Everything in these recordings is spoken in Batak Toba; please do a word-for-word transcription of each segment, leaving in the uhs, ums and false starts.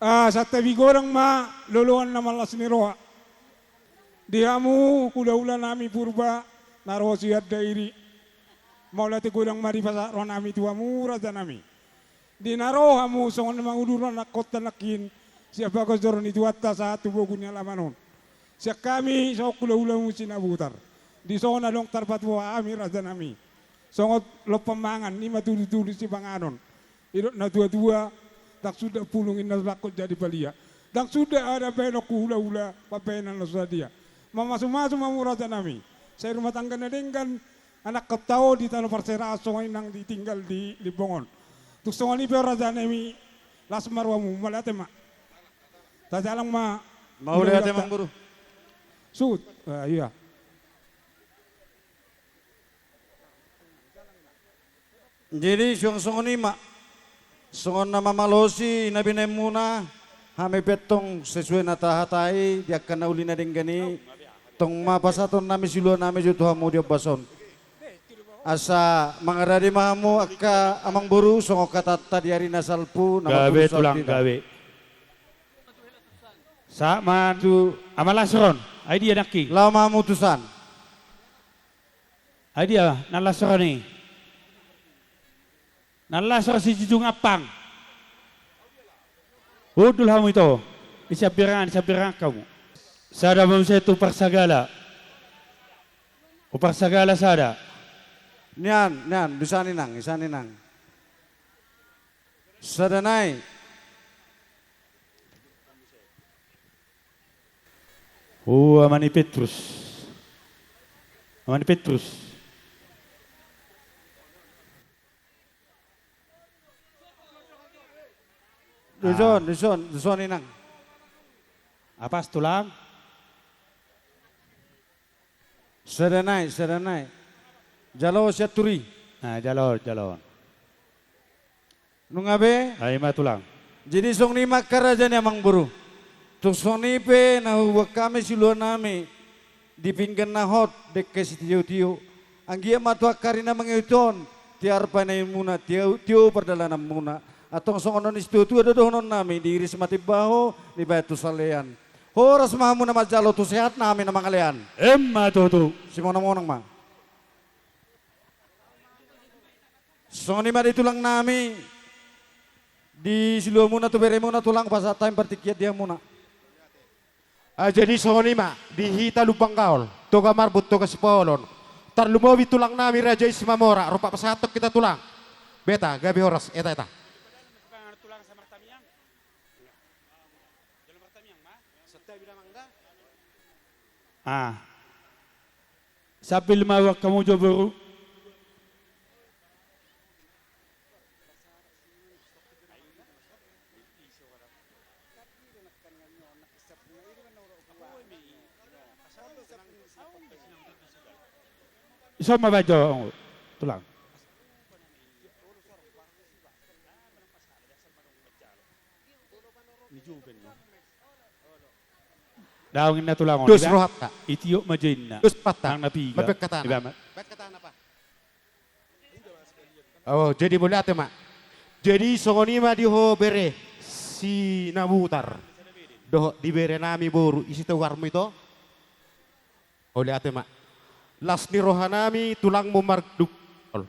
Ah, santabi godang ma loloan na mallas ni roha. Di hamu hulahula nami Purba na ro sian Dairi. Mauliate godang ma dipasahat roha nami tu hamu raja nami. Di na ro hamu songon na mangudur anakkonta nangkin sian bagas joro ni Tuhanta sahat tu bogu ni alaman on. Sian hami songon hulahula muna Sinabutar. Di son adong tarpatupa hami raja nami. Songon lompan mangan, i ma tudutudu sipanganon. Didok na tuatua, ndang suda pulung inna langkot jadi palia. Ndang suda ada baenon tu hulahula, pambaenan na so sadia. Mamasumasu ma hamu raja nami. Sai rumah tangga na denggan, anakkonta on di tano parserahan songon i nang ditinggal di Limbong on. Tung songon i pe raja nami, las ma rohamu, mauliate ma. Tajalang ma. Mauliate, hulahulanta. Amangboru. Suhut. Ah, iya. Jadi suang songon i ma. Songon na mamalosi na binaenmuna, hami pe antong sesuai na tahatai di angka na uli na denggan i, tong ma pasahaton nami silua nami jo tu hamu di ombas on. Asa mangarade ma hamu angka amangboru songon hatanta di ari na salpu na gabe marpudun tulang salpu. Gabe. Sahat ma tu Ama Lasron. Ai dia nangkin? Laho ma hamu tu san. Ai dia na las roha ni? Na las roha si Jujung Ampang. Hundul hamu ito. Di sambirangan, di sambirangan hamu. Sada ma muse tu Parsagala. Tu Parsagala sada. Nian, nian, bisa ni nang, bisa ni nang. Sada nai. O, ama ni Petrus. Ama ni Petrus. Dison, ah, dison, dison inang. Apas tulang. Sada nai, sada nai. Jalo sian turi. Ah, jalo, jalo. Nunga be? Ai ma tulang. Jadi songon i ma angka raja ni amangboru. Tung songon i pe na huboan hami siluan nami di pinggan na hot dengke sitiotio. Anggiat ma tu angka ari na mangihut on, tiar panaimuna, tio, tio pardalananmuna. Antong songon on situatua do dohonon nami, diiris ma timbaho, dibaen tu salean. Horas ma hamu na manjalo tu sehat nami na mangalean. Emma tutu. Simonamonang ma. Songon i ma di tulang nami, di siluamuna tu beremuna tulang pasahat hami partingkian di hamuna. Ah, jadi songon i ma, di hita Lumban Gaol, Toga Marbun, Toga Sipaolon. Tarlumobi tulang nami Raja i Simamora, rap pasahathon hita tulang. Beta, gabe horas, eta, eta. Ah. Sambil ma uang kamu jo boru. Ison ma baen jo, tulang. Daong inna tulang on. Dos rohanta. Itiop ma jo inna. Dos rohanta. Nang na piga. Baen hatana. Baen hatana, Pak. Oh, jadi mauliate ma. Jadi songon i ma di ho bere Sinabutar. Dohot di bere nami boru, ise togarmu ito? Mauliate ma. Las ni roha nami tulangmu marga Lumban Gaol.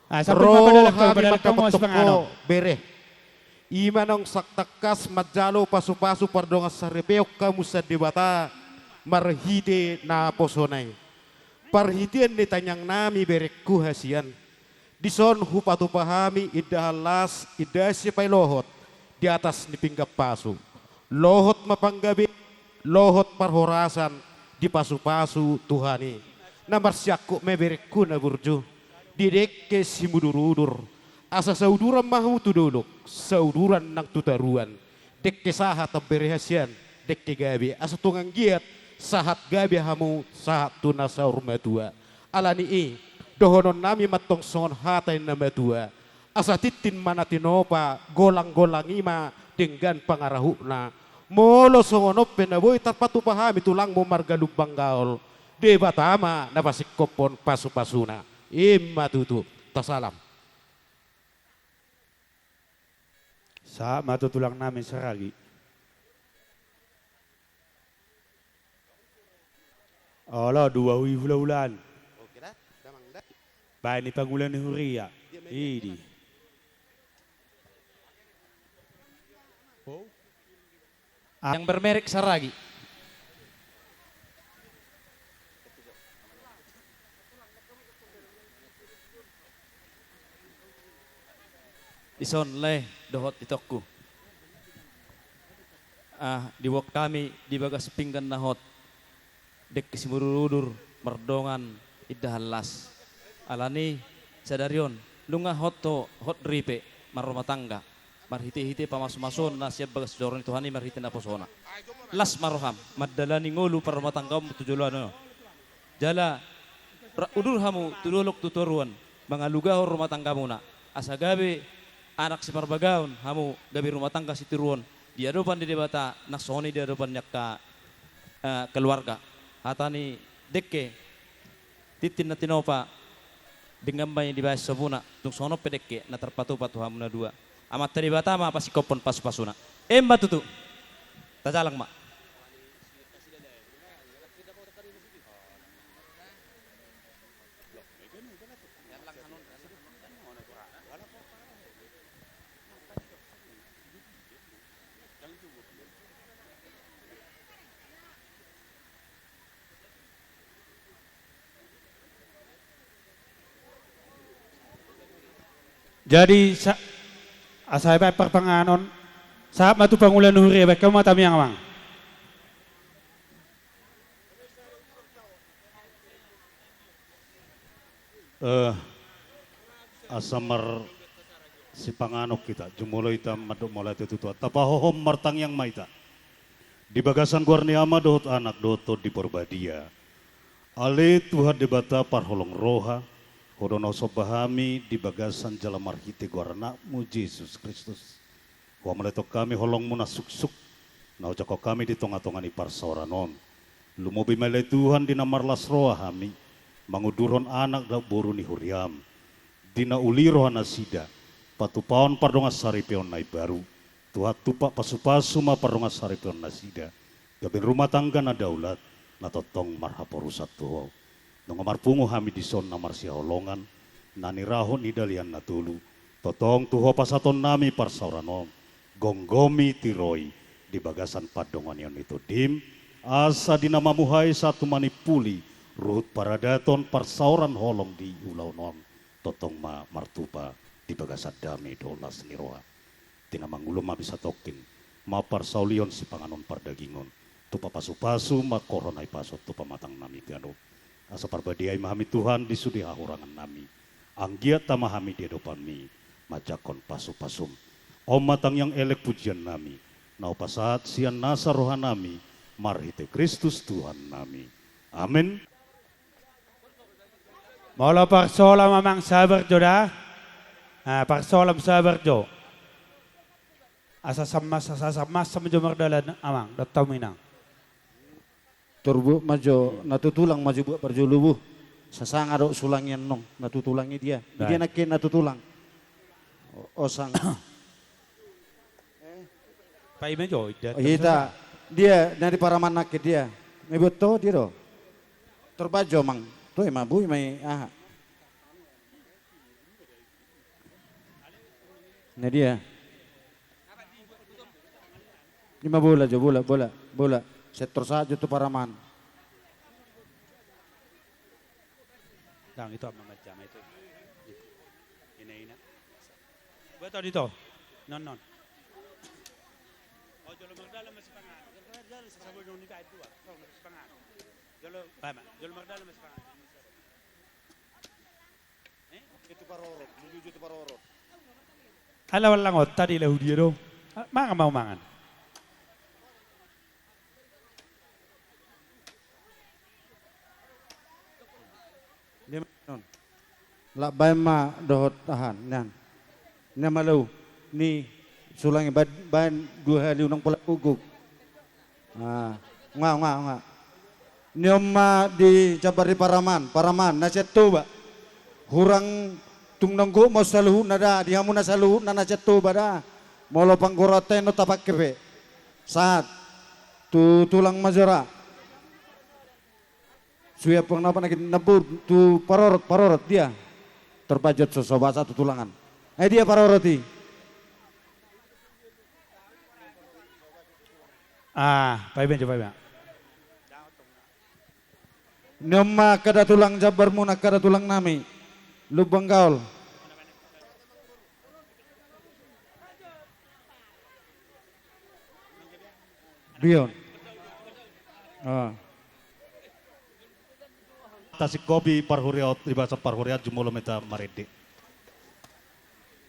Ah, sambil ro ma padalan hami, padalan hamu mangkapothon ho bere. I ma naung satangkas manjalo pasupasu pardongansaripeon hamu sian Debata marhite naposona i. Parhitean ni tangiang nami berengku hasian. Dison hupatupa hami indahan las, indahan sipailohot di atas ni pinggan pasu. Lohot ma panggabean, lohot parhorasan, dipasupasu Tuhan i. Na marsiangkup ma berengku na burju, di dengke simudurudur. Asa sauduran ma hamu tu dolok, sauduran nang tu toruan. Dengke sahat bere hasian, dengke gabe asa tung anggiat, sahat gabe hamu, sahat tu na saur matua. Ala ni i, dohonon nami ma antong songon hata ni na matua. Asa tintin ma na tinopa, golang-golang i ma denggan pangarahutna. Molo songon on pe na boi tarpatupa hami tulangmu marga Lumban Gaol, Debata ma na pasingkophon pasupasuna. I ma tutu, tasalam. Sahat ma tu tulang nami Saragi. Olo, dua hui hula-hulaan. Baen ni pangula ni huria. Idi. Yang bermerek Saragi. Dison, lae, dohot itongku. Ah, diboan hami di bagas pinggan na hot. Dengke simudur-udur mardongan indahan las. Alani sadari on, nunga hot ho, hot do ripe marrumah tangga. Marhite-hite pamasu-masuon na sian bagas joro ni Tuhan i marhite naposona. Las ma roham mandalani ngolu parrumahtanggaonmu tu joloan on. Jala ra-, udur hamu tu dolok tu toruan mangalugahon rumah tanggamuna. Asa gabe anak siparbagaon hamu, gabe rumah tangga sitiruon di adopan ni Debata, nang songon i di adopan ni angka, eh, keluarga. Hata ni dengke, tintin na tinopa, denggan ma i dibaen sobuna, tung songon on pe dengke na tarpatupa tu hamu na dua. Amanta Debata ma pasingkophon pasu-pasuna. Emma tutu. Tajalang ma. Jadi, sa-, asa baen partanganon, sahat ma tu pangula ni huria, baen hamu ma tangiang, amang. Eh, asa marsipanganon hita, jumolo hita mandok mauliate tu Tuhan. Tapahohom martangiang ma hita. Di bagasan goar ni Ama dohot Anak dohot Tondi Porbadia. Ale Tuhan Debata parholong roha, Ho do na husomba hami di bagasan jala marhite goar Anakmu Jesus Kristus. Huamaleton hami holongmu na suksuk, na hujakkon hami di tonga-tonga ni parsaoran on. Lumobi ma ale Tuhan di na marlas roha hami, mangudurhon anak dohot boru ni huriam. Di na uli rohanasida, patupahon pardongansaripeon na imbaru. Tuhan, tupa pasu-pasu ma pardongansaripeonnasida. Gabe rumah tangga na daulat, na tongtong marhaporusan tu Ho. Nunga marpungu hami dison na marsihaholongan, na nirahut ni Dalihan Na Tolu. Tongtong tu Ho pasahatonnami parsaoran on. Gomgomi, tiroi, di bagasan pandongonion ni Tondim, asa di na mamuhai sahat tu manimpuli, ruhut paradaton parsaoran holong di ulaon on. Tongtong ma martupa di bagasan dame dohot las ni roha. Di na mangolu ma bisa tongkin, mamparsaulihon sipanganon pardagingon, tupa pasu-pasu mangkorhon ai pasu tu pamatangnami ganup. Asa parbadiai ma hami Tuhan di sude hahurangannami. Anggiat tama hami di adopanmi, manjangkon pasu-pasum. On ma tangiang elek pujiannami, na hupasahat sian nasa rohanami, marhite Kristus Tuhannami. Amen. Molo parsolam amang sabar jo da. Ah, parsolam sabar jo. Asa sammas, asa sammas sama jo mardalan amang, dohot hamu inang. Turbuat ma jo, na tu tulang ma jo buat parjolo bu. Sasanga do sulangi annon, na tu tulang i dia. Dia nangkin na tu tulang. O-, osang. Paima jo, ida. Oh, hita. Dia, na di Paraman nangkin dia. Mebot to, dia do. Torbajo mang. Tu ima, bui mai, aha. Na dia. Ima bola jo, bola, bola, bola. Sektor sajo tu Paraman. Dang, itu apa macam itu? Ina, ina. Buat tau dito. Non, non. Oh, jolo mardalan ma sipanganon. Jolo mardalan, sabun nang ni bae dua. Oh, ma sipanganon. Jolo, bae ma. Jolo mardalan ma sipanganon. Eh? Itu parorot, menuju itu parorot. Ala wallang otta di lahudia do. Ah, mangan mau mangan. Dia non. Lak baen ma dohot ahan, nan. Ni malau, ni sulangi ba-, baen dua hali unang pola guguk. Ah, nga, nga, nga. Ni on ma di jabar di Paraman, Paraman, na sian Toba. Hurang tung nanggo mau saluhutna da, di hamu na saluhutna na sian Toba da. Molo panggora teno tapake pe. Sahat. Tu tulang majora. Suya pang napa nagi nabur tu parorot, parorot dia. Terpajot so, so basa tu tulangan. Eh, dia parorot i. Ah, paiben coba, paiben. Ni on ma kada tulang jambar muna, kada tulang nami. Lumbang gaol. Dion. Ah. Tasingkopi parhuriaon, di bagasan parhuriaon jumolo ma hita marende.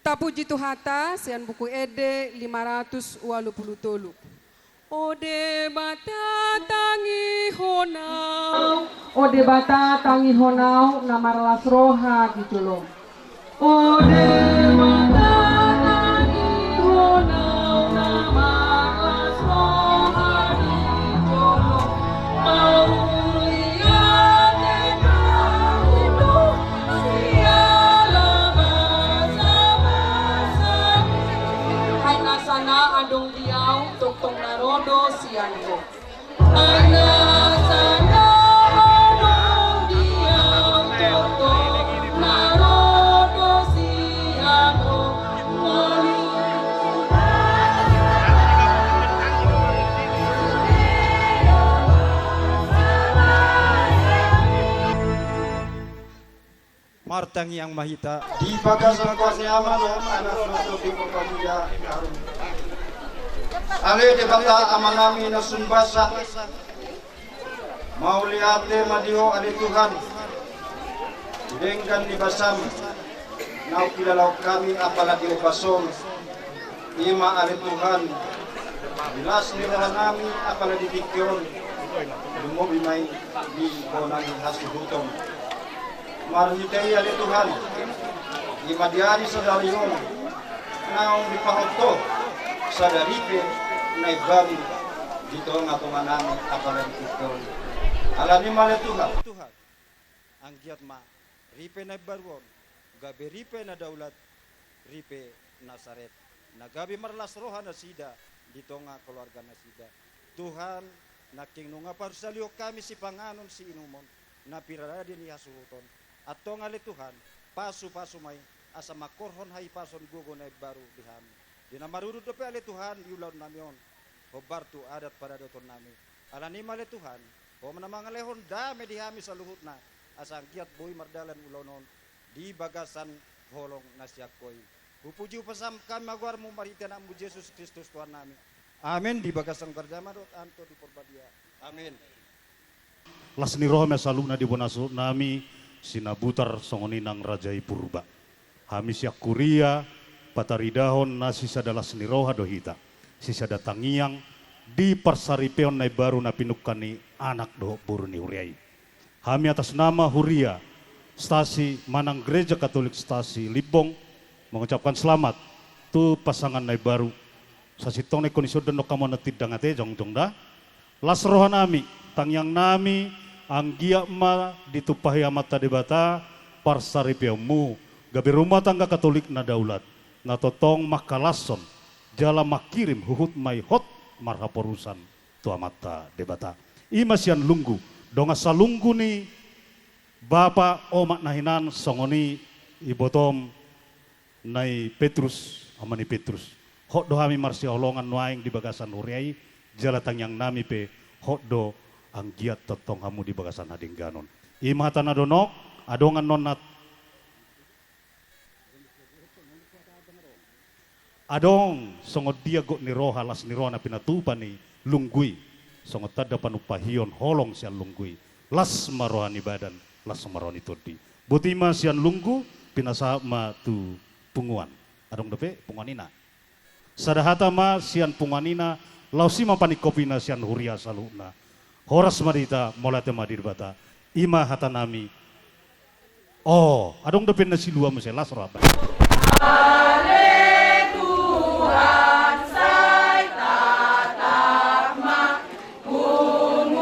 Tapuji Tuhanta, sian Buku Ende lima ratus ualu pulu tolu. O Debata tangihon au. O Debata tangihon au na marlas roha di jolom. O Debata tangihon au na marlas roha di jolom. Mauliate ma tu Ho siala basabasa. Ai nasa na adong di au tongtong na ro do sian Ho. Ai nasa na adong di au tongtong na ro do sian Ho. Martangiang ma hita. Di bagasan goar ni Ama dohot Anak dohot Tondi Porbadia. Ale Debata Amanami na sumbasa. Mauliate ma di Ho ale Tuhan. Di denggan ni basam. Naung pilalahon hami apala di ombas on. I ma ale Tuhan, di las ni rohanami apala di tingki on, lumobi ma i di ho nami hasuhuton. Marhite i ale Tuhan, i ma di ari sadari on, naung dipahot Ho sada ripe na imbaru di tongatonganami apala di tingki on. Alani i ma ale Tuhan. Anggiat ma ripe na imbaru on gabe ripe na daulat, ripe Nasaret, na gabe marlas roha nasida di tonga keluarga nasida. Tuhan, nangkin nunga parsalihon hami sipanganon siinumon na pira rade ni hasuhuton. Antong ale Tuhan, pasupasu ma i asa mangkorhon hahipason gogo na imbaru di hami. Di na marudut dope ale Tuhan di ulaonnami on, hombar tu adat paradaton nami. Alani i ma ale Tuhan, Ho ma na mangalehon dame di hami saluhutna, asa anggiat boi mardalan ulaon on di bagasan holong na sian Ho i. Hupuji hupasangap hami ma goarmu marhite Anakmu Jesus Kristus Tuhannami. Amen. Di bagasan goar ni Ama dohot Anak dohot Tondi Porbadia. Amen. Las ni roha ma saluhutna di bona suhutnami Sinabutar songon i nang raja i Purba. Hami sian huria pataridahon na sisada las ni roha do hita, sisada tangiang di parsaripeon na imbaru na pinungka ni anak dohot boru ni huria i. Hami atas nama huria Stasi manang Gereja Katolik Stasi Limbong mengucapkan selamat tu pasangan na imbaru. Sasintongna ingkon dison do hamu na tindang ate jongjong da. Las rohanami, tangiangnami, anggiat ma ditumpahi Amanta Debata parsaripeonmu gabe rumah tangga Katolik na daulat, na tongtong mangkalashon jala mangkirim huhut ma i hot marhaporusan tu Amanta Debata. I ma sian lunggu, dongan salunggu ni bapa, omak na hinan songon i ibotom na i Petrus, ama ni Petrus. Hot do hami marsihaholongan nuaeng di bagasan huria i, jala tangiangnami pe hot do anggiat tongtong hamu di bagasan hadengganon. I ma hata na donok, adong annon na adong songon dia gok ni roha, las ni roha na pinatupa ni lunggu i, songon tanda panumpahion holong sian lunggu i. Las ma roha ni badan, las ma roha ni tondi. Boti ma sian lunggu, pinasahat ma tu punguan. Adong dope punguan ina. Sada hata ma sian punguan ina, laos i ma paningkopina sian huria saluhutna. Horas ma di hita, mauliate ma di Debata. I ma hatanami. O, adong dope na silua muse, las roha ba. Ale Tuhan, sai tatap ma punguan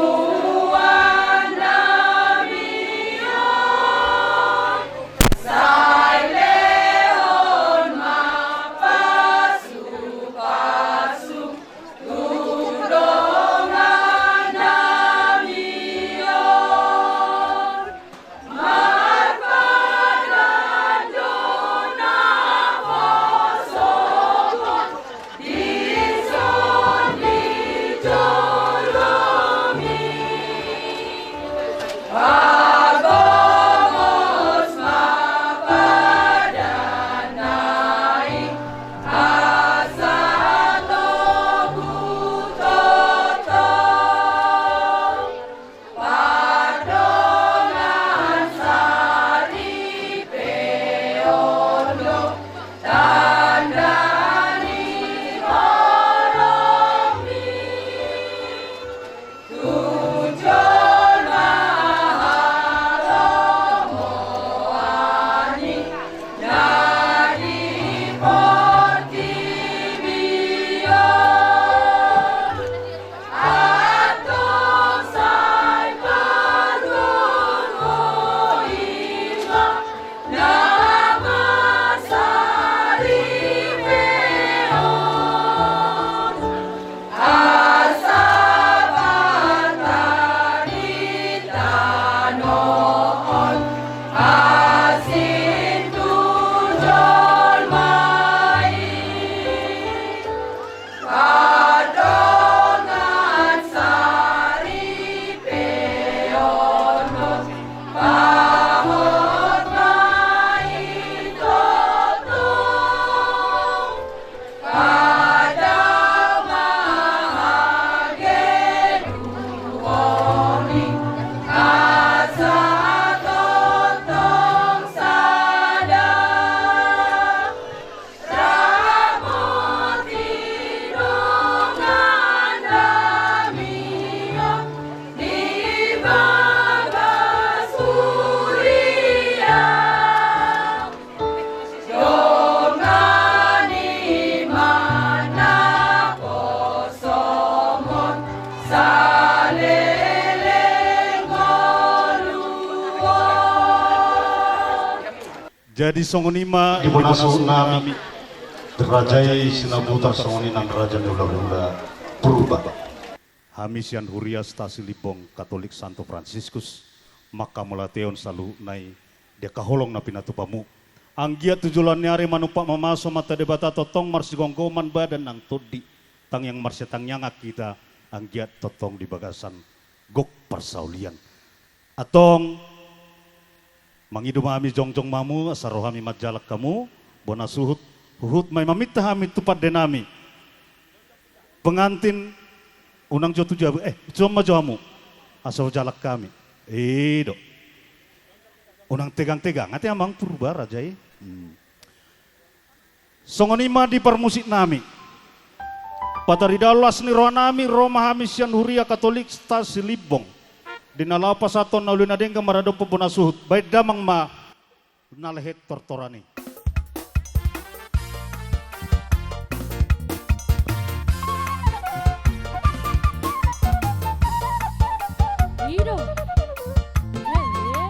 nami on, sai lehon ma pasu Jadi songon i ma di bona suhut nami, raja i Sinabutar, songon i nang raja ni hulahula Purba. Hami sian Huria Stasi Limbong Katolik Santo Fransiskus, manghamauliatehon saluhutna i di angka holong na pinatupamu. Anggiat tu joloan ni ari manumpak mamasu Amanta Debata tongtong marsigomgoman badan nang tondi, tangiang marsitangiangan hita, anggiat tongtong di bagasan gok parsaulian. Antong, mangido ma hami jongjong ma hamu, asa ro hami manjalang hamu, bona suhut, huhut ma i maminta hami tu pande nami. Pengantin, unang jo tu jabu, eh, ison ma jo hamu. Asa hujalang hami. I do. Unang tegang-tegang, ate amang Purba raja i. Hmm. Songon i ma di parmusik nami. Pataridahon las ni roha nami, ro ma hami sian Huria Katolik Stasi Limbong. Di na laho pasahathon na uli na denggan maradophon bona suhut. Baen damang ma na lehet tortoran i. I do. Eh, eh,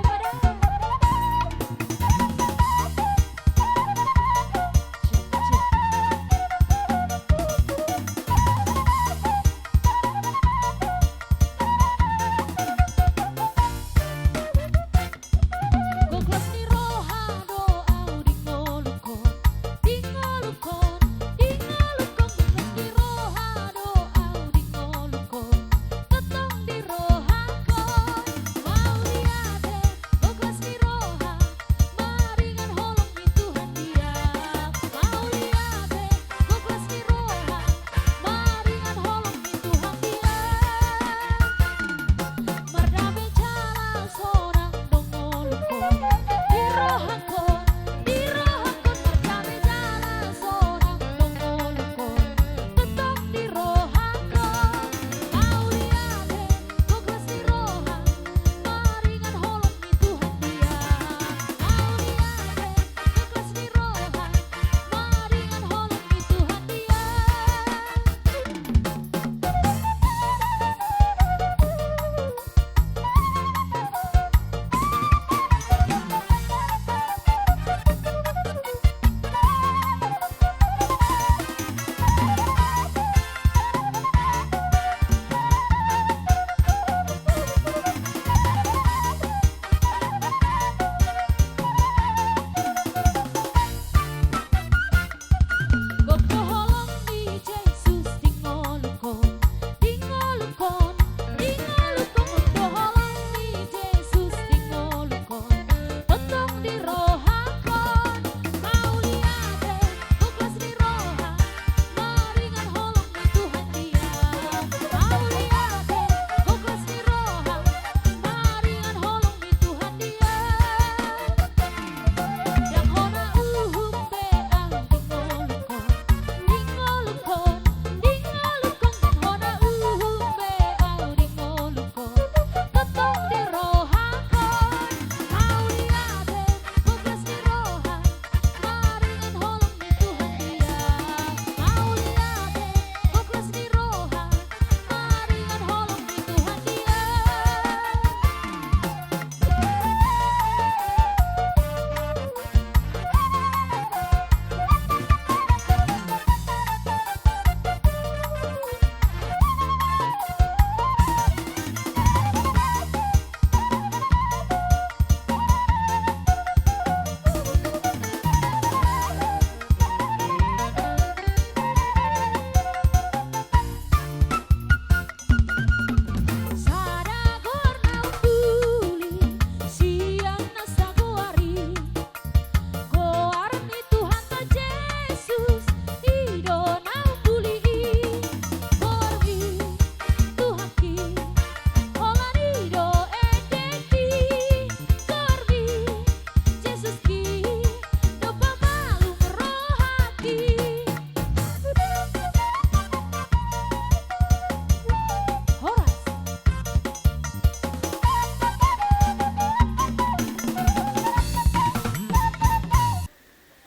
pada.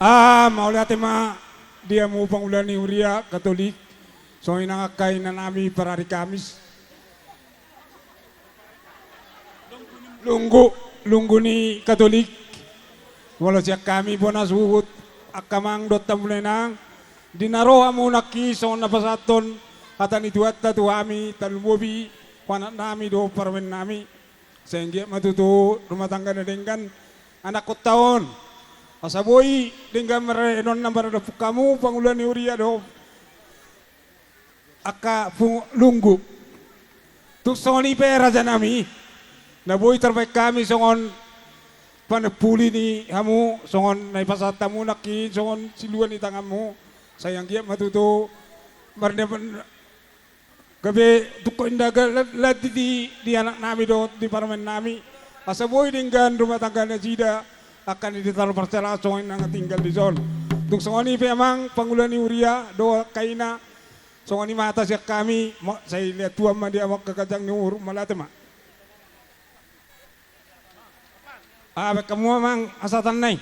Ah, mauliate ma di hamu pangula ni huria Katolik, songon i nang angka inanami parari Kamis. Lunggu, lunggu ni Katolik. Molo sian hami bona suhut, angka amang dohot hamu na inang, di na ro hamu nangkin songon na pasahathon hata ni Tuhanta tu hami, tarlumobi tu anaknami dohot parumaennami, sai anggiat ma tutu rumah tangga na denggan anakkonta on. Asa boi denggan mardainonna mardampuk hamu pangula ni huria dohot angka pungu lunggu. Tung songon i pe rajanami, na boi tarbaen hami songon panempuli ni hamu, songon na ipasahat hamu nangkin songon silua ni tanganmu, sai anggiat ma tutu mardampuk gabe tungkot indaga la-, lati di, di anaknami dohot di parumaennami. Asa boi denggan rumah tangga nasida, angka na di tano parsaoran songon i na tinggal dison. Tung songon i pe amang pangula ni huria dohot angka ina, songon i ma hata sian hami, mo-, sai lean Tuhan ma di hamu angka ganjang ni umur, mauliate ma. Ah, baen hamu amang hasahatan na i.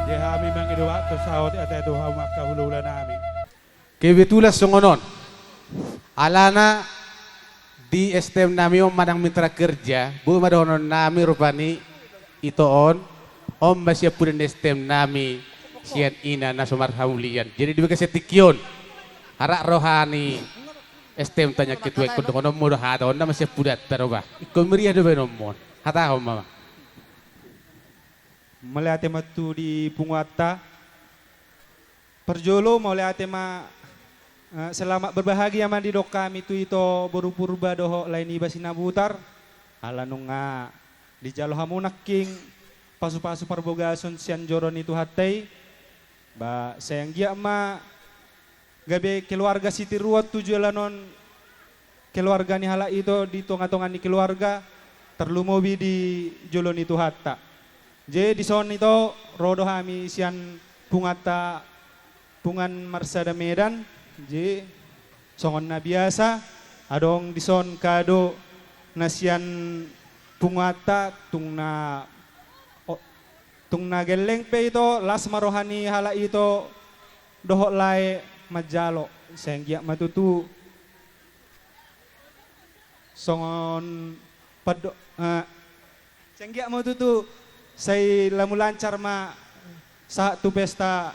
Jadi hami mangido waktu saut ate tu hamu angka hulahula nami. Kebetulan songon on. Alana di S T M nami on manang mitra kerja, boi ma dohonon nami rupani ito on, on ma siampudan ni S T M nami sian ina na so marhamulian. Jadi di bagasan tingki on, arak roha ni S T M ta nian ketua ingkon dohonon muna hata on nama siampudanta do bah. Ingkon meriah do baenonmuna. Hatahon ma. Mauliate ma tutu di punguanta. Parjolo mauliate ma, eh, selamat berbahagia ma didok hami tu ito boru Purba dohot lae niba Sinabutar. Ala nunga dijalo hamu nangkin pasupasu parbagason sian joro ni Tuhanta i. Ba sai anggiat ma gabe keluarga sitiruon tu joloan on keluarga ni halak ito di tongatonga ni keluarga, tarlumobi di jolo ni Tuhanta. Jadi dison ito ro do hami sian punguanta Punguan Marsada Medan, jadi songon na biasa adong dison kado na sian punguanta tung na, o-, tung na gelleng pe ito las ma roha ni halak ito dohot lae manjalo, sai anggiat ma tutu songon pado-, eh, sai anggiat ma tutu sai lamu lancar ma sahat tu pesta,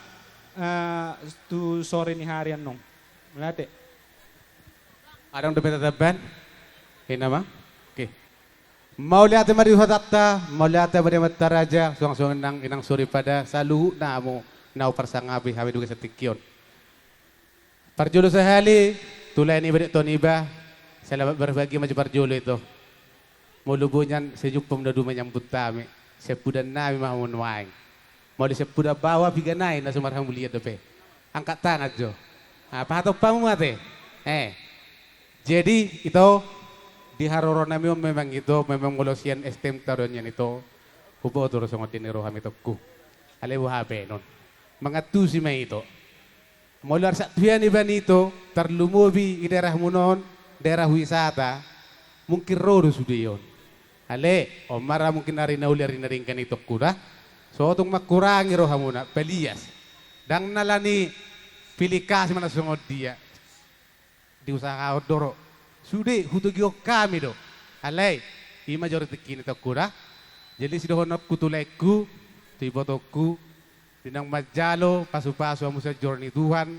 eh, tu sore ni hari annon. Mauliate. Adong dope tatambahan? Ina ma? Oke. Mauliate ma di Tuhanta, mauliate ma di amanta raja, suang songon nang inang soripada, saluhutna hamu na huparsangapi hami di bagasan tingki on. Parjolo sahali, tu lae niba dohot ito niba, selamat berbahagia ma jo parjolo ito. Molo boi nian sai jumpang na dua manyambut hami, siampudan nami ma hamu nuaeng. Molo siampudan baoa piga nai na so marhamulian dope. Angkat tangan jo. Ah, pahatop hamu ma ate. Eh. Jadi ito, di haroro nami on memang ito, memang molo sian S T M ta do nian ito, huboto do songon dia ni roham itongku. Alai boha baenon. Mangantusi ma ito. Molo arsak tu hea niba ito, tarlumobi di daerahmuna on, daerah wisata, mungkin ro do sude on. Ale, on ma ra mungkin ari na uli ari na denggan itongku da. So tung mangkurangi rohamuna, palias. Ndang na ala ni pilih kasih ma na songon dia. Diusahahon do ro. Sude, hutogihon hami do. Alai, i ma jolo tingki ni itongku da. Jadi sidohononku tu laengku, tu ibotongku, di naung manjalo pasupasu hamu sian joro ni Tuhan,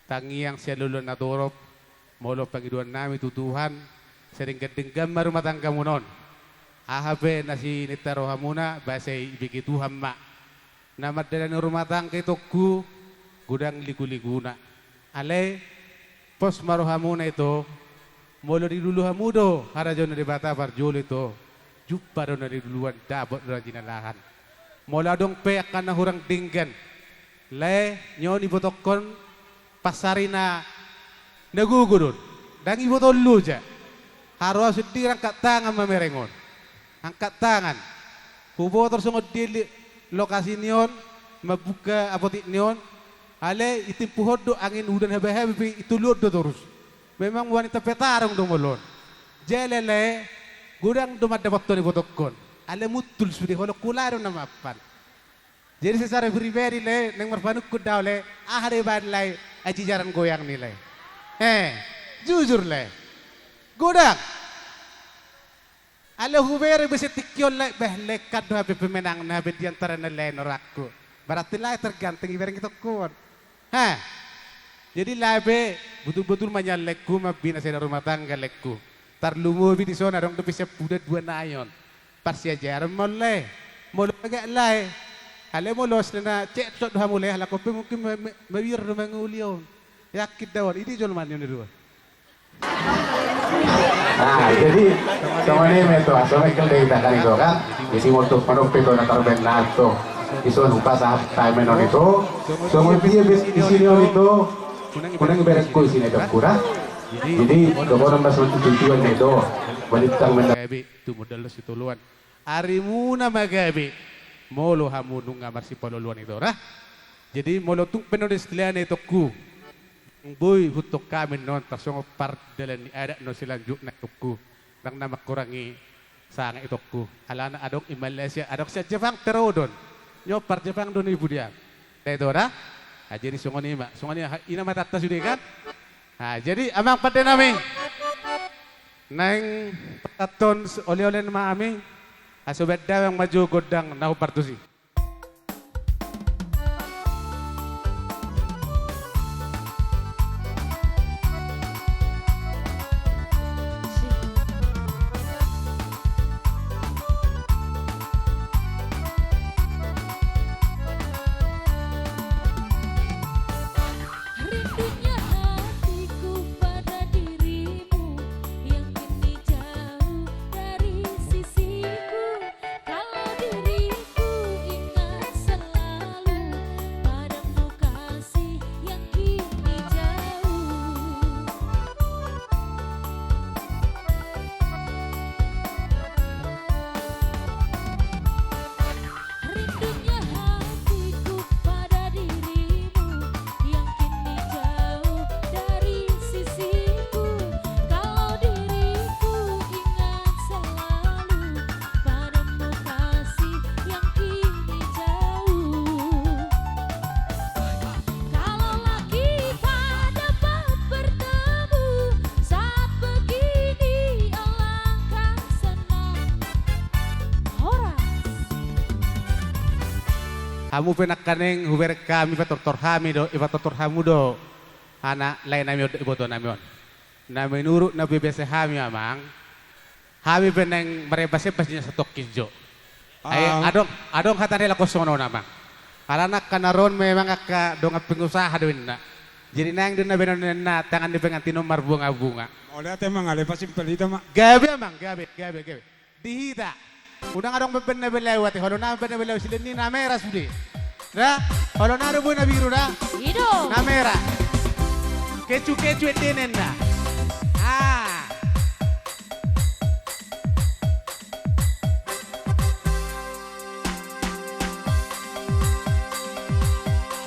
tangiang sian loloan na torop, molo pangidoan nami tu Tuhan, sai denggan-denggan ma rumah tanggamuna on. Aha pe na sininta rohamuna, ba sai ibege Tuhan ma. Na mandalani rumah tangga itongku, godang ligu-liguna. Alai, pos ma rohamuna ito, molo dilulu hamu do harajaon ni Debata parjolo ito, jumpa do na niluluan, dapot do na jinalahan. Molo adong pe angka na hurang denggan, lae, nion ibotongkon, pansari na, na gogo do on. Ndang iboto loja. Haroa sendiri angkat tangan mamereng on. Angkat tangan. Huboto songon dia li-, lokasi ni on, mambuka apotik ni on, alai itimpuhon do angin udan habe-habe pe itoluhon do torus. Memang wanita petarung do molo on. Jala lae, godang do mandapothon ibotongkon. Alai muntul sude holong hula do na mampan. Jadi secara pribadi, Lae, naeng marpanungkun do au, Lae, aha do ibaen, Lae, ajijaran goyang ni, Lae? Eh, jujur, Lae. Godang. Alai hubere be sian tingki on, Lae, beh, lekan do hape pemenangna be di antara na lae, orangku. Berarti, Lae, tergantung ibereng itongku on. Ha? Jadi, Lae, be, botul-botul ma nian, Laengku, mambina sada rumah tangga, Laengku. Tarlumobi dison adong dope siampudan dua nai on. Parsiajaran ma on, Lae. Molo agak, Lae. Alai molo sena cekcok do hamu, Lae, halak on pe mungkin ma-, ma-, mabiar do mangoli on. Yakin do au on, i do jolma ni on i dua. Nah, jadi songon i ma ito, asa mengkel do hita kan ito kan. Jadi molo tung pe ito na tarbaen na ito, dison hupasahat hami on ito. Songon dia bet di sini on ito, unang iberengku di sini ito, kurang. Jadi dohonon ma songon tujuan ito. Balintang mena. Gabe, tumundalhon sitoloan. Arimuna ma gabe, molo hamu nunga marsipaloloan ito ra. Jadi molo tung pe on istilahna itongku, boi huntong hami on tarsongon pardalan ni adat on selanjutna itongku. Ndang na mangkurangi sanga itongku. Alana adong i Malaysia, adong sian Jepang pe ro do on. Nyompar Jepang do on i budian. Ndang ito ra? Ah, jadi songon i ma, songon i ma, i ma hatanta sude kan? Ah, jadi amang pande nami. Naeng pasahathon oleh-oleh ma hami, asa baen damang ma jo gondang na hombar tusi. Rindunya hatiku pada dirimu yang kini jauh dari sisiku. Kalau diriku ingat selalu padamu kasih yang kini jauh. Rindunya hatiku pada dirimu yang kini jauh dari sisiku. Kalau diriku ingat selalu padamu kasih yang kini jauh. Kalau lagi pada bertemu saat begini, alangkah senang. Horas. Hamu pe nangkaning hubereng hami, patortor hami do, ipatortor hamu do. Anak lae nami on do, iboto nami on. Na menurut na bebese hami, amang, hami pe naeng marembas-embas nian satongkin jo. Ai, ah, adong, adong hata ni laho songon on, amang. Alana angka na ro on memang angka dongan pengusaha do inna. Jadi naeng do na baenon inna tangan ni pengantin on marbunga-bunga. Mauliate, amang, alai pasimpel hita ma. Gabe, amang, gabe, gabe, gabe. Di hita. Unang adong bemben na belau ate, olo na bemben na belau, silen ni na mera sude. Da, olo na do boi na biru da. I do. Na mera. Kecu-kecu ende nenna. Ah.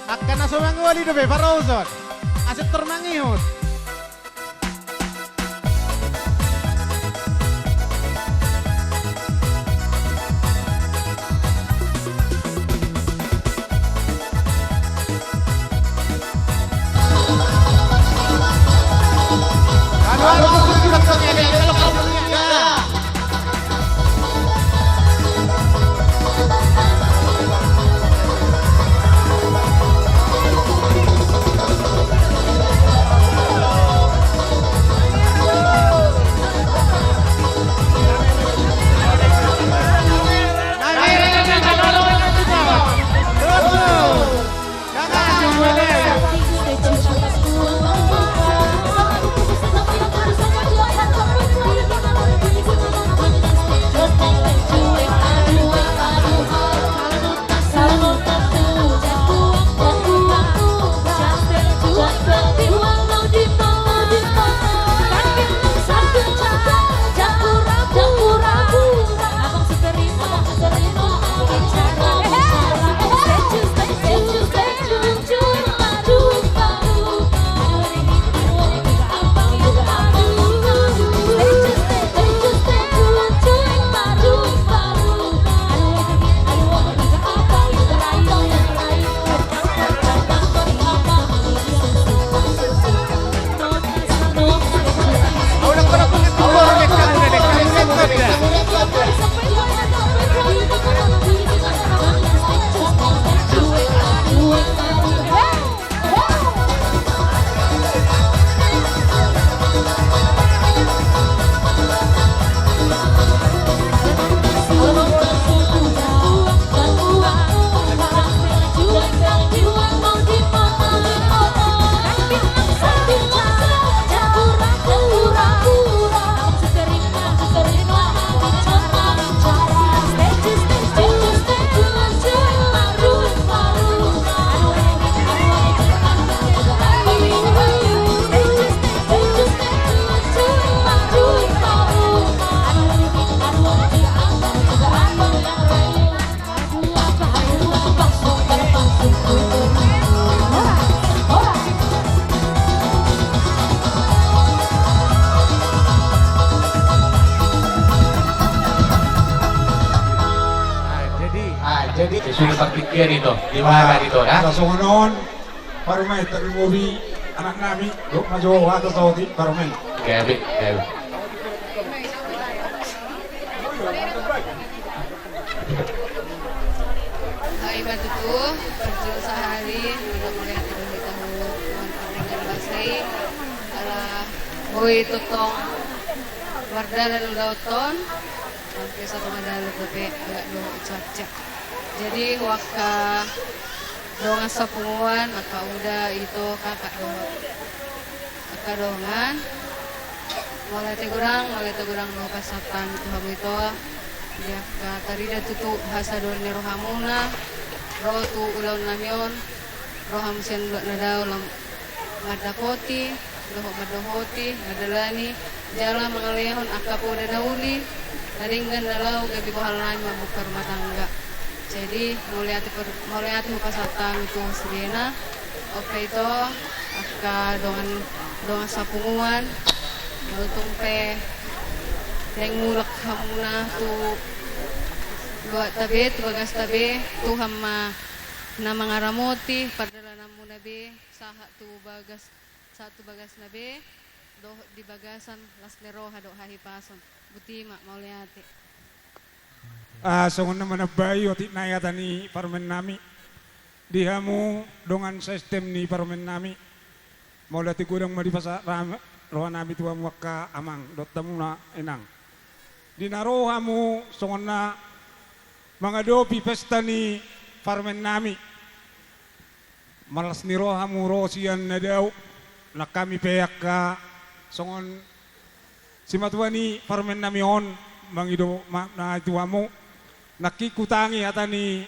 Angka na so mangoli dope parauson. Asa tor mangihut. Di partingkian ito, di mana ito, ya? Asa songon on, parumaen, tapi mobi anak nami, dok majo, atas tau di parumaen. Gabe, gabe. Hai, Matutu, perjalanan sehari, udah mulai turun di tamu, Tuhan Pandangan Basri, ala boi tutong, mardalan ulaoton, sampai satu madalu, tapi agak dulu cuaca. Jadi, waka dongan sapunguan, angka uda ito, kakak dongan. Angka dongan. Mauliate godang, mauliate godang do pasahat hami tu hamu ito. Di angka tarida tutu hasadon ni rohamuna. Ro tu ulaon nami on. Ro hamu sian luat na dao lam mandapoti, dohot mandohoti, mandalani, jala mangalehon angka poda na uli, na denggan na laho gabe bohal nai mambuka rumah tangga. Jadi, mauliate per-, mauliate hupasahat hami tu sidena, ope ito, angka dongan, dongan sapunguan, molo tung pe naeng mulak hamuna tu luatta be, tu bagasta be, Tuhan ma na mangaramoti pardalananmuna be, sahat tu bagas, sahat tu bagasna be, dohot di bagasan las ni roha dohot hahipason. Botima, mauliate. Ah, songon na manambai otik nai hata ni parumaen nami. Di hamu dongan saSTM ni parumaen nami. Mauliate godang ma dipasahat ram-, roha nami tu hamu angka amang, dohot hamuna inang. Di na ro hamu songon na mangadopi pesta ni parumaen nami. Malas ni roha hamu ro sian na dao, nang hami pe angka songon simatua ni parumaen nami on, mangido maaf nai tu hamu, nangkin hutangi hata ni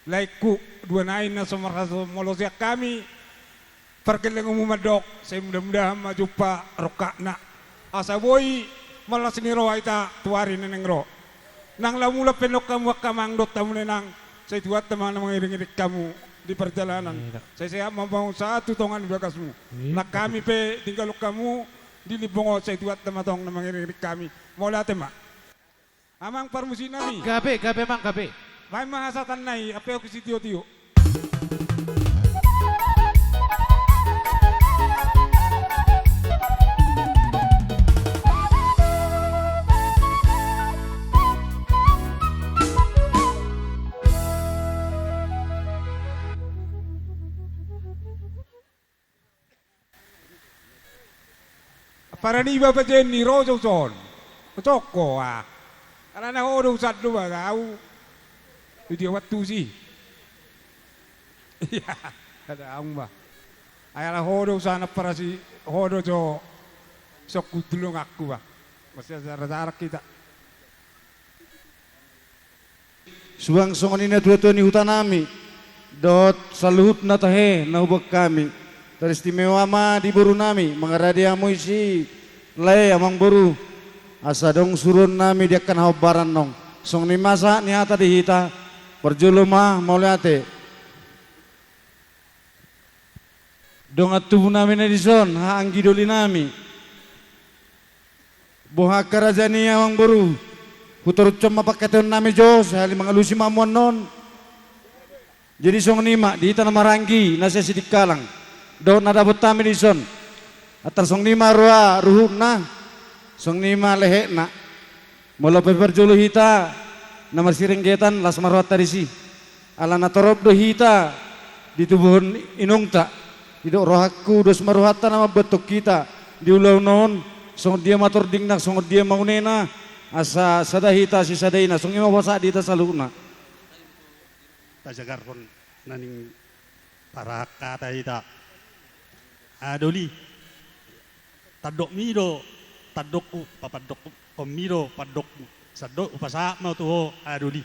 laengku, dua nai na so marhasomalom sian hami, pargellengonmu mandok, sai mudah-mudahan ma jumpa rongkapna. Asa boi malas ni roha hita tu ari na naeng ro. Nang lam ulang pe nang hamu angka amang dohot hamu inang, sai Tuhanta ma na mangiring-iring hamu di parjalanan. Iya. Sai sehat ma hamu sahat tu tonga ni bagasmu. Iya, nang hami pe tinggalhon hamu di limbong on, sai Tuhanta ma tong na mangiring-iring hami. Mauliate ma. Amang parmusik nami. Gabe, gabe amang, gabe. Baen ma hasahatan nai, ampe au sitio-tio. Parani bapa Jenny, ro jo son. Cokko, ah. Alana ho do usan do ba, au. Di dia waktu si. Iya, ada aung ba. Ai ala ho do usan parasi, ho do jo. Sokku tulung aku ba. Masih ada jarak-jarak kita. Suang songon i natuatua ni huta nami, dohot saluhut na tahe na huboan hami, teristimewa ma di boru nami, mangarade hamu disi, lae amang boru, asa adong suruon nami di angka na hombar annon, songon i ma sahat ni hata di hita, parjolo ma mauliate. Dongan tubu nami na dison, haha anggi doli nami. Boha angka raja ni amang boru. Hutorus ma pangkataion nami jo, sahali mangalusi ma hamu annon. Jadi songon i ma, di hita na marhaha anggi, na sian Sidikalang. Dohot na dapot hami dison. Antar songon i ma roha ruhutna, songon i ma lehekna. Molo pe parjolo hita na marsirenggetan, las ma rohanta disi. Ala na torop do hita ditubuhon inongta. Didok rohangku, dos ma rohanta na mamboanhon hita di ulaon on, songon dia ma tordingna, songon dia ma unena, asa sada hita sisada ina, songon i ma hupasahat di hita saluhutna. Tajagarhon na ning parhahang hata hita. Adoli. Tandokmi do tandokku, papandokkonmi do pandokmu. Sandok hupasahat ma tu ho, adoli.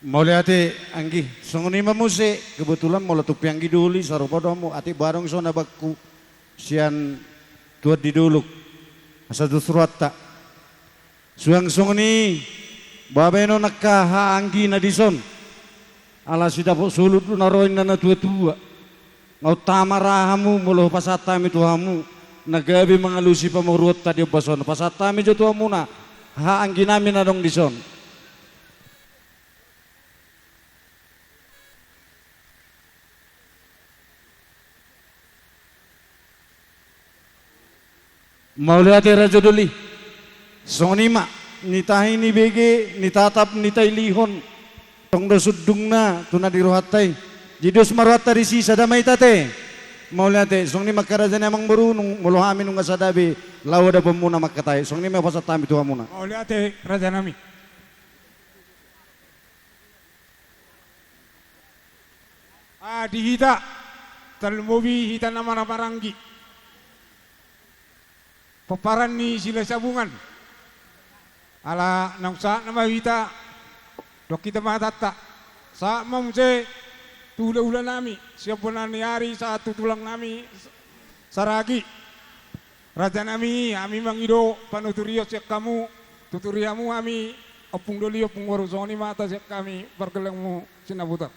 Mauliate anggi, songon i ma muse, kebetulan molo tung pe anggi doli, sarupa do hamu, atik badong so na bangku, sian tuan di dolok, asa dos rohanta. Suang songon i, baen on angka haha anggi na dison. Ala sidapot solut do na ro inna natuatua. Nga unang tama ra hamu molo hupasahat hami tu hamu. Na gabe mangalusi pamoruonta di ombas on. Pasahat hami jo tu hamuna. Haha anggi nami na adong dison. Mauliate raja doli. Songon i ma, nitahi nibege, nitatap nitailihon. Tong do sundungna, tu na di rohanta i. Jadi dos ma rohanta disi, sada ma hita ate. Mauliate, songon i ma angka raja ni amangboru, nung molo hami nunga sada be, laho dapoonmuna ma angka tahi. Songon i ma hupasahat hami tu hamuna. Mauliate, raja nami. Ah, di hita, tarlumobi hita na marhahamaranggi. Pomparan ni Silahisabungan. Ala naung sahat nama hita, dok hita ma hatanta. Sahat ma muse, tu hulahula nami, sian bona ni ari, sahat tu tulang nami, Saragi. Raja nami, hami mangido panuturion sian hamu, tuturi hamu hami, ompung doli, ompung boru, songon i ma hata sian hami, pargellengmu Sinabutar.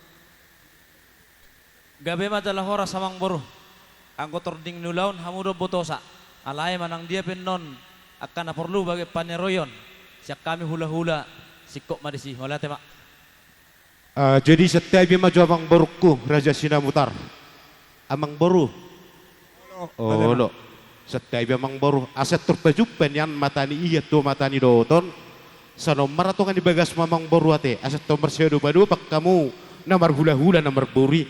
Gabe ma jala horas amangboru. Anggo tording ni ulaon hamu do umbotosa. Alai manang dia pe annon angka na porlu bagen paniaroion sian hami hulahula, singkop ma disi. Mauliate ma. Ah, jadi santabi ma jo amangborungku, Raja Sinabutar. Amangboru. Olo, olo. Raja nami. Santabi amangboru, asa tor pajumpa nian mata ni ia tu mata ni dohot on. Sai on ma ra tonga ni bagasmu amangboru ate, asa tor marsiadopadopan hamu na marhulahula na marboru i.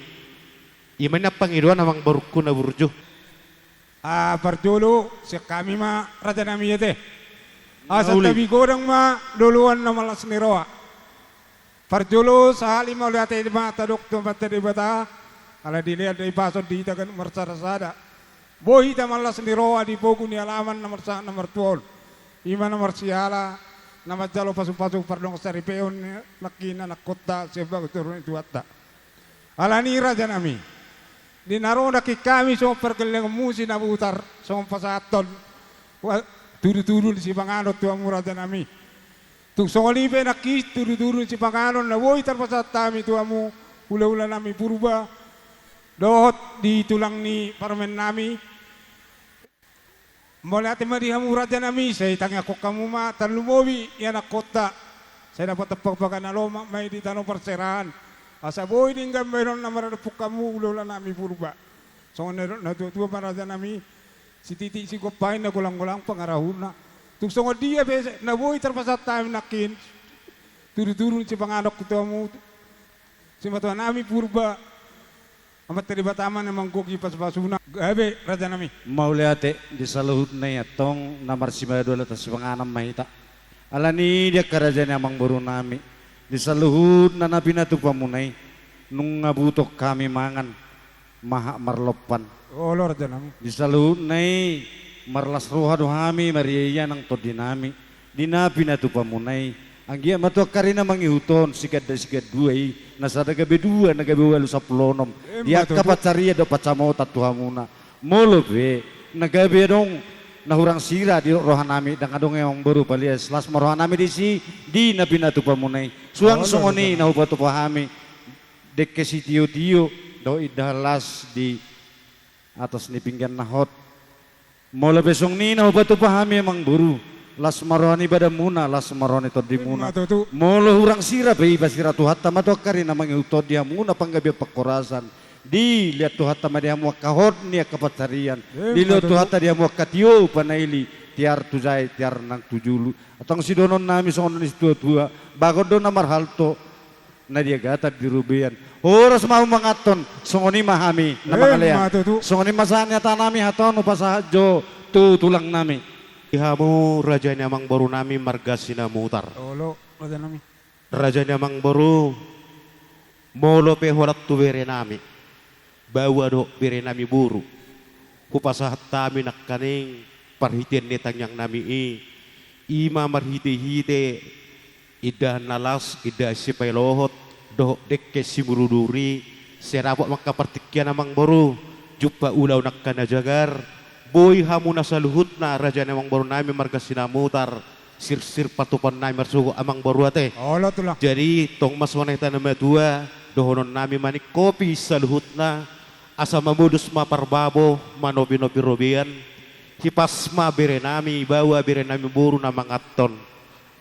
I ma nian pangidoan amangborungku na burju. Ah, parjolo, sian hami ma raja nami ate. Asa tabi godang ma loloan na mallas ni roha. Parjolo, sahali mauliate ma tadok tu Amanta Debata, ala dilehon do i pasu di hita ganup marsada-sada. Boi hita mallas ni roha di pogu ni alaman na marsahat na martua on. I ma na marsiala, na manjalo pasupasu pardongansaripeon nangkin anakkonta sian bagas toru ni Tuhanta. Alani i raja nami, di na ro nangkin hami songon pargellengonmu Sinabutar, songon pasahathon, wa-, tudutudu ni sipanganon tu hamu raja nami. Tung songon i pe nangkin tudutudu ni sipanganon na boi tarpasahat hami tu hamu hulahula nami Purba, dohot di tulang ni parumaen nami. Mauliate ma di hamu raja nami, sai tangiangkon hamu ma tarlumobi ianakkonta, sai dapotan pagpaga na lomak ma i di tano parserahan. Asa boi denggan bahenon na maradophon hamu hulahula nami Purba. Songon na nidok ni natuatua ma raja nami, sititi sigompain na golanggolang pangarahutna. Tung songon dia pe na boi tarpasahat hami nangkin tudutudu ni sipanganon tu hamu, simatua nami Purba, Amanta Debata ma na manggohi pasupasuna. Gabe raja nami. Mauliate, di saluhutna i antong na marsimadola tasipanganon ma hita. Alani i di angka raja ni amangboru nami, di saluhutna na pinatupamuna i, nunga butok hami mangan, mahat marlompan. Olo raja nami. Di saluhutna i marlas roha do hami mariaia nang tondi nami di na pinatupamuna i. Anggiat ma tu angka ari na mangihut on, siganda sigandua i, na sada gabe dua, na gabe ualu sampulu onom. Emma tutu. Di angka pansarian dohot pansamotan tu hamuna. Molo pe na gabe adong na hurang sira di roha nami, ndang adong i amangboru palias, las ma roha nami disi di na pinatupamuna i. Suang songon i na hupatupa hami dengke sitiotio dohot indahan las di atas ni pinggan na hot. Molo pe songon i na hupatupa hami amangboru, las ma roha ni badanmuna, las ma roha ni tondimuna. Emma tutu. Molo hurang sira pe, iba sira Tuhanta ma tu angka ari na mangihut on di hamuna panggabean panghorasan. Dilehon Tuhanta ma di hamu angka hot ni angka pansarian. Emma tutu. Dilehon Tuhanta di hamu angka tio panaili, tiar tu jae, tiar nang tu julu. Antong sidohonon nami songon na nidok ni situatua, bagot do na marhalto, na diagatan di robean. Horas ma hamu manganhon, songon i ma hami na mangalean. Emma tutu. Songon i ma sahat ni hata nami, hata on hupasahat jo tu tulang nami. Di hamu raja ni amangboru nami marga Sinamutar. Olo, raja nami. Raja ni amangboru, molo pe holan tu bere nami, baoa dohot bere nami boru, hupasahat hami nangkaning parhitean ni tangiang nami i, i ma marhitehite indahan na las, indahan sipaelohot, dohot dengke simudurudur i, sai dapot ma angka partingkian amangboru, jumpa ulaon angka na jagar, boi hamu na saluhutna raja ni amangboru nami marga Sinamutar, sirsir patupaon nami marsogot amangboru ate. Olo tulang. Jadi tong ma songon hata ni natuatua, dohonon nami ma ningkopi saluhutna, asa mamodus ma parbabo, manopinopi robean, hipas ma bere nami, baoa bere nami boru na manganhon.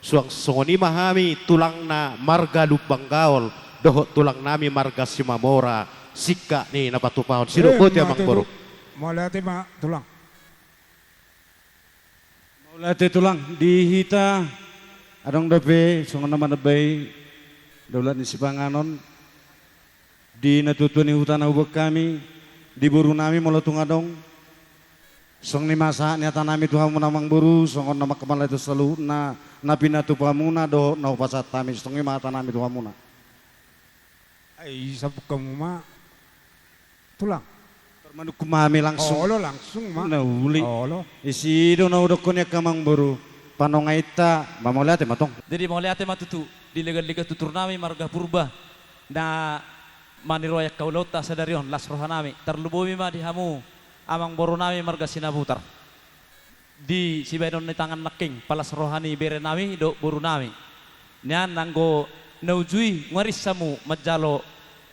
Suang songon i ma hami tulangna marga Lumban Gaol, dohot tulang nami marga Simamora, singkat ni na patupahon. Sidok boti amangboru. Emma tutu. Mauliate ma tulang. Mauliate tulang, di hita adong dope songon na manambai daulat ni sipanganon di natuatua ni huta na huboan hami, di boru nami molo tung adong. Songon i ma sahat ni hata nami tu hamu na amangboru, songon na mangkamalai tu saluhutna na pinatupa muna dohot na hupasahat hami, songon i ma hata nami tu hamuna. Ai sambung hamu ma tulang. Tor manungkun ma hami langsung. Olo, langsung ma. Na uli. Olo. Disi do na hudokkon i angka amangboru. Panongainta, mauliate ma tong. Jadi mauliate ma tutu di leganlegan tutur nami marga Purba na maniroi angka ulaonta sadari on, las roha nami. Tarlumobi ma di hamu amangboru nami marga Sinabutar. Di sibahenon ni tangan nangkin, palas roha ni bere nami dohot boru nami. Nian anggo na uju i nunga ris hamu manjalo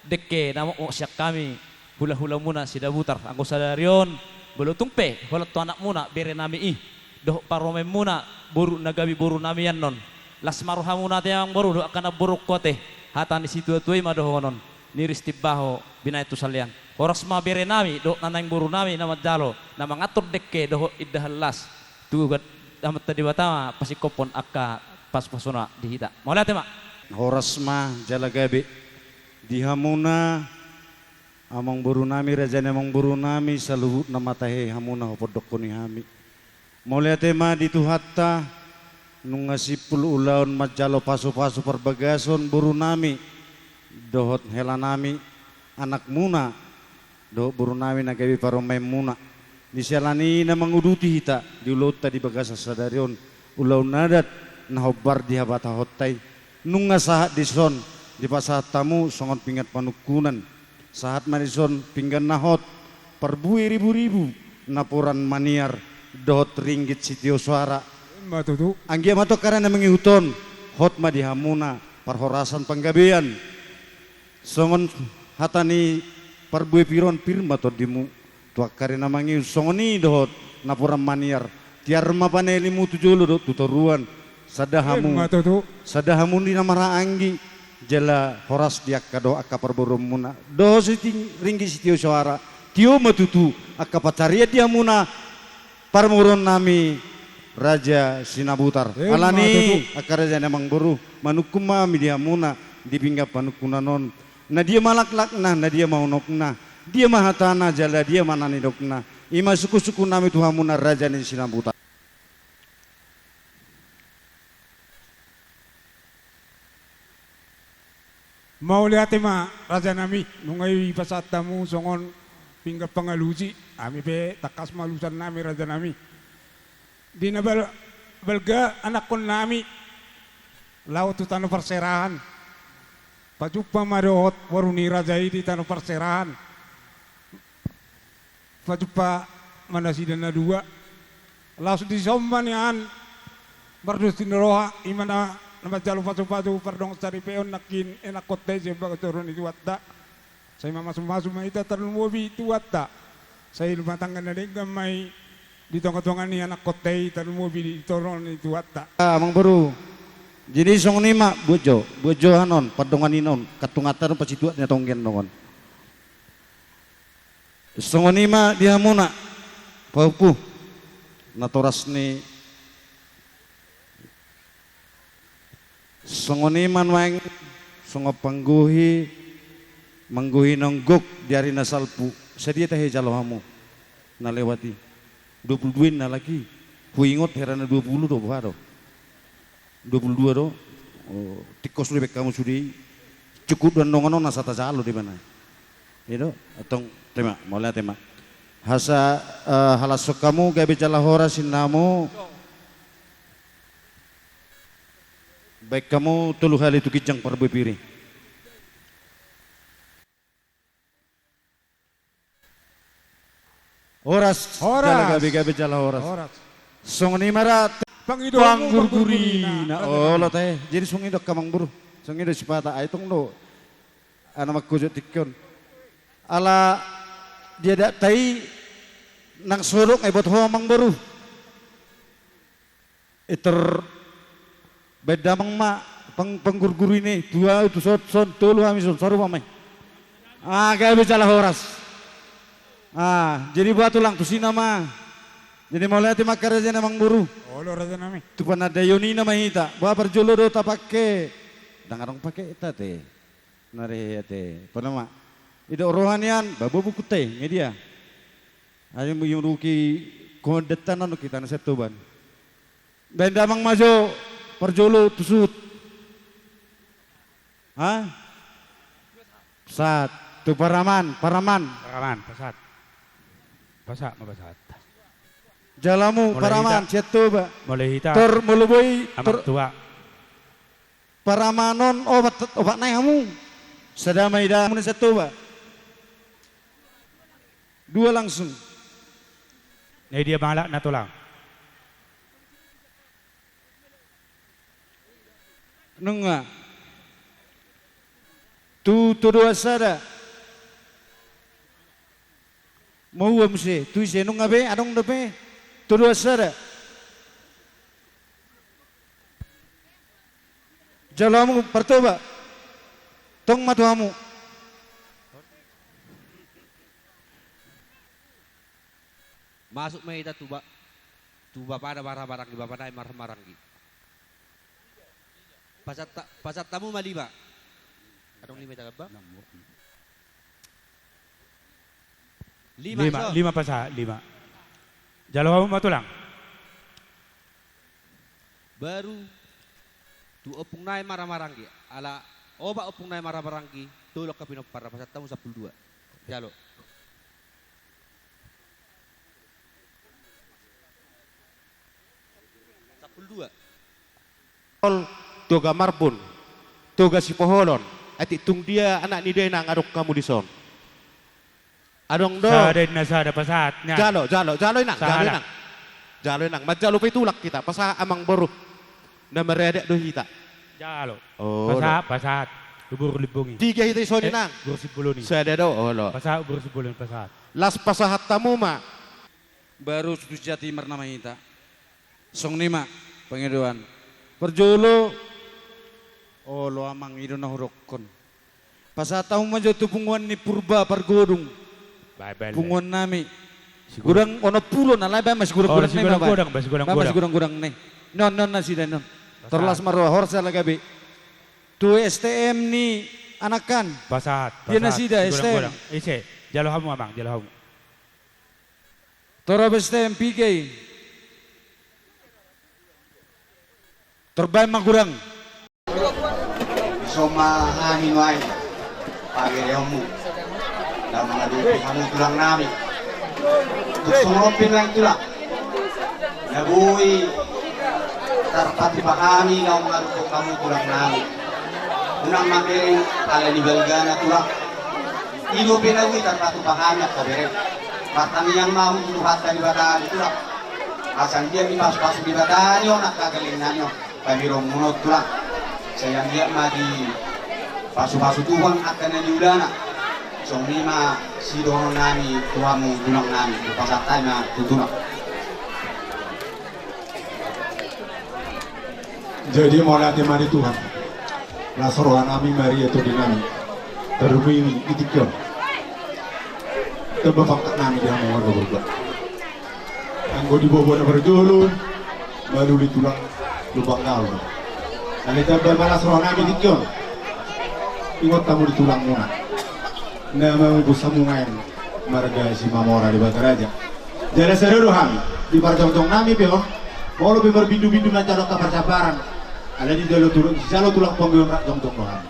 dengke na mokmok sian hami hulahula muna Sinabutar. Anggo sadari on, molo tung pe holan tu anak muna bere nami i dohot parumaen muna boru na gabe boru nami annon. Las ma roha muna ate amangboru dohot angka namborungku ate. Hata ni situatua i ma dohonon. Niris timbaho binahen tu salean. Horas ma bere nami dohot na naeng boru nami na manjalo na manganhon dengke dohot indahan las. Tu Amanta Debata ma pasingkophon angka pasupasuna di hita. Mauliate ma. Horas ma jala gabe di hamuna amangboru nami, raja ni amangboru nami, saluhutna ma tahe hamuna ho pondokkon ni hami. Mauliate ma di Tuhanta, nunga simpul ulaon manjalo pasupasu parbagason boru nami dohot hela nami, anak muna dohot boru nami na gabe parumaen muna. Di siala ni i na manguduti hita di ulaonta di bagasan sadari on, ulaon adat na hombar di habatahonta i. Nunga sahat dison dipasahat hamu songon pinggan panungkunan. Sahat ma dison pinggan na hot, parbue riburibu, napuran maniar, dohot ringgit sitio soara. Ima tutu. Anggiat ma tong angka ari na mangihut on, hot ma di hamuna parhorasan panggabean. Songon hata ni parbue pir on, pir ma tondimu tu angka ari na mangihut, songon i dohot napuran maniar. Tiar ma panelimu tu jolo dohot tu toruan. Sada hamu, ima tutu, sada hamu di na marhahaanggi, jala horas di angka dohot angka parboruonmuna. Dohot siting ringgit sitio soara. Tio ma tutu angka pansarian di hamuna parboruon nami Raja Sinabutar. Ima tutu. Alani i, angka raja ni amangboru, manungkun ma hami di hamuna di pinggan panungkunan on. Na dia ma laklakna, na dia ma unokna, dia ma hatana jala dia ma na nidokna. Ima sukusuku nami tu hamuna raja ni Sinabutar. Mauliate ma raja nami, nunga dipasahat hamu songon pinggan pangalusi, hami pe tangkas ma alusan nami raja nami. Di na bal-, balga anakkon nami laho tu tano parserahan. Pajumpa ma dohot boru ni raja i di tano parserahan. Pajumpa ma nasida na dua. Laos dison ma nian mardos ni roha, ima na, na manjalo pasupasu pardongan saripeon nangkin anakkonta i sian bagas joro ni Tuhanta. Sai mamasumasu ma hita tarlumobi Tuhanta. Sai rumah tangga na denggan ma i di tongatonga ni anakkonta i tarlumobi di joro ni Tuhanta. Ah, amangboru. Jadi songon i ma, buat jo, buat jo hanon, pardonganon, katungatan pasituak na tonggen nongon. Songon i ma di hamuna, pahompu, natoras ni. Songon i ma nuaeng songon panggohi, manggohi na gok di ari na salpu, sadia tahe jalo hamu na lewat i. Dua pulu dua inna lagi, huingot hera na dua pulu do, boha do. Dua pulu dua do. Oh, tingkos do baen hamu sude i. Cukup do annon na asa tajalo do ibana. I do, antong, tema, mauliate ma. Asa, eh, halashon hamu gabe jala horas inna hamu. Baen hamu tolu hali tu ginjang parbue pir i. Horas. Horas. Jala gabe, gabe jala horas. Horas. Songon i ma ra. Pangidoanmu panggurgurina. Panggurgurina. Olo tahe. Jadi songon i do angka amangboru. Songon i do sipata. Ai tong do. Ana mangkojot tingki on. Ala di adatta i nang sodok nga ibot ho amangboru. Iter baen damang ma pang-, panggurgurina i, tu ahu tu son, son, tolu hami son, sarupa ma i. Ah, gabe jala horas. Ah, jadi boha tulang tusi nama. Jadi mauliate ma angka raja nami, amangboru. Olo, raja nami. Tu panandaion i nama hita. Ba parjolo do tapake. Ndang adong pake ta te. Nari hea te. Pala ma. Ido roha nian, ba buku te, media. Ayo muyuruki kondetan anu hita na Setoban. Baen damang ma jo parjolo tu suhut. Ha? Pasahat. Tu paraman, paraman. Paraman, pasahat. Pasahat ma pasahat. Jalo hamu paraman, sian Toba. Molo hita. Tor molo boi, amang tor tua. Paramanon opat, opat nai hamu. Sada ma i da hamu na sian Toba. Dua langsung. Na dia malak na tulang. Nunga. Tu todoan sada. Maua muse, tu ise nunga be, adong dope. Todoan sada. Jalo hamu partoba. Tong ma tu hamu. Masuk ma hita tu ba-, tu bapana marhahamaranggi, bapana i marhahamaranggi. Pasahat, pasahat hamu ma lima. Adong lima i tagam ba? Lima, lima, so. Lima pasahat, lima. Jalo hamu ma tulang. Baru tu ompung nai marhahamaranggi, ala opat ompung nai marhahamaranggi, tolu angka pinomparna, pasahat hamu sampulu dua. Jalo. Sampulu dua. Toga Marbun, Toga Sipoholon, atik tung dia anak ni dainang adong hamu dison. Adong do. Sada inna sada pasahat nian. Jalo, jalo, jalo inang, jalo inang. Jalo inang, manjalo pe tulang hita, pasahat amangboru. Na maradat do hita. Jalo. Oh, pasahat, pasahat. Tu boru Limbong i. Tiga hita dison inang. Boru Simbolon i. Sada do, olo. Pasahat boru Simbolon, pasahat. Las pasahat hamu ma. Baru Sutu Sejati marnama hita. Songon i ma pangidoan. Parjolo. Olo amang, i do na hudokkon. Pasahat hamu ma jo tu punguan ni Purba Pargodung. Bae, bae, bae. Punguan nami. Godang onom pulu na lae, bae ma sigodang-godang nai ma, bae. Godang, bae, sigodang-godang. Bae ma sigodang-godang nai. Non, non nasida non. Pasahat. Tor las ma roha, horas ala gabe. Tu S T M ni anakan. Pasahat, pasahat. Dia nasida S T M. Sigodang-godang. Ise, jalo hamu amang, jalo hamu. Tor S T M piga i. Tor baen ma godang. Dison ma hami nuaeng pagereonmu. Ndang mangadopi hamu tulang nami. Tung songon on pe nuaeng tulang. Na boi tarpatupa hami laho mangadopi hamu tulang nami. Unang mamereng ala ni balgana tulang. I dope na boi tarpatupa hami angka bere. Martangiang ma hamu tu Tuhanta Debata ni tulang. Asa anggiat dipasupasu Debata ni on angka gelleng nami on. Pamerengonmuna on tulang. Sai anggiat ma dipasupasu Tuhan angka na niulana. Songon i ma sidohonon nami tu hamu tulang nami. Hupasahat hami ma tu tulang. Jadi mauliate ma di Tuhan. Las roha nami, maria tondi nami. Tarlumobi di tingki on. Tamba pangkat nami di hamu marga Purba. Anggo di bobo na parjolo, maluli tulang, lumbang gaol. Alai tamba ma las roha nami tingki on. Ingot hamu di tulangmuna. Na mamupus hamu nuaeng marga Simamora Debata Raja. Jala sada do hami, di parjongjong nami pe on, molo pe marbindubindu manjalo angka parsabaran, alai dijalo tulang, dijalo tulang pangguion rap jongjong do hami.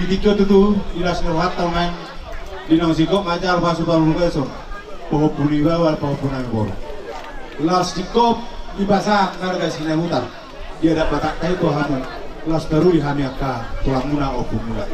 Di tingki on tutu, di las ni rohanta nuaeng, di naung singkop manjalo pasupasu bagason, pahompu ni baoa, pahompu nami boru. Las singkop, dipasahat marga Simanjuntak. Di adat Batak i tu hamu, las taruli hami angka tulangmuna, ompumuna.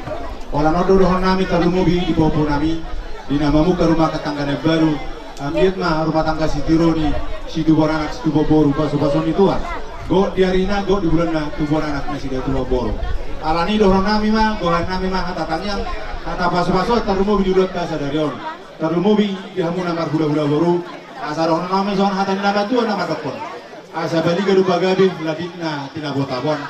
Holan on do dohonon nami, tarlumobi di pahompu nami, di na mamungka rumah tangga na baru, anggiat ma rumah tangga sitiruon i, situbuan anak, situbuan boru, pasupasuon ni Tuhan. Gok di arina, gok di bulanna, tubuan anak nasida tubuan boru. Alani i dohonon nami ma, gohan nami ma hata tangiang, hata pasupasu, tarlumobi di ulaonta sadari on. Tarlumobi di hamu na marhulahula boru, asa dohonon nami songon hata ni na matua na mandokkon. Asa baliga do pagabe, laditna tinabotaboan.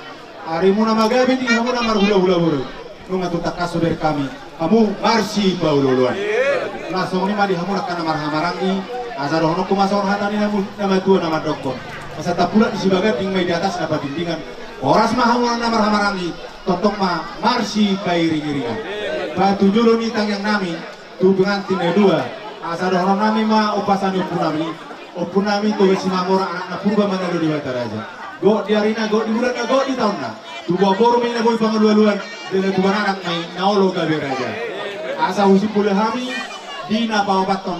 Arimuna ma gabe di hamu na marhulahula boru. Nunga tung tangkas so bereng hami, hamu marsipaolooloan. Las songon i ma di hamu angka na marhahamaranggi, Asa dohononku ma songon hata ni na matua na mandokkon: Asa tapulak ni sibaganding ma i di atas na patindingan. Horas ma hamu na marhahamaranggi, tongtong ma marsipairingiringan. Ba tu jolo ni tangiangnami tu pengantin na dua, asa dohononnami ma umpasa ni ompunami. Ompunami Toga Simamora, anak na Purba mangalo Debata Raja. Gok di arina, gok di bulanna, gok di taonna. Tubu boru ma i na boi pangalualuan, jala tubu anak ma i na olo gabe raja. Asa husip mule hami di na paopathon.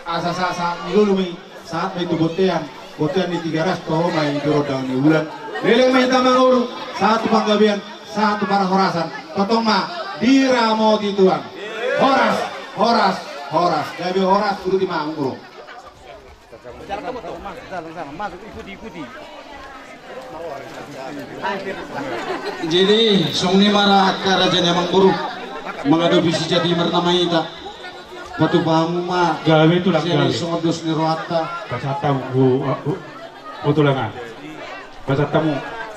Asa sahat-sahat ni lolo ma i, sahat ma i tu bontean, bontean ni Tigaras, toho ma i tu rondang ni bulan. Leleng ma hita mangolu, sahat tu panggabean, sahat tu parhorasan. Tongtong ma diramoti Tuhan. Horas, horas, horas. Gabe horas, uduti ma, amangboru. Jadi songon i ma ra angka raja ni amangboru, mangadopi si Jatimar nama hita. Patupa hamu ma. Gabe tulang, gabe. Songon dos ni rohanta. Pasahat hamu, o, o, o tulang an. Pasahat hamu.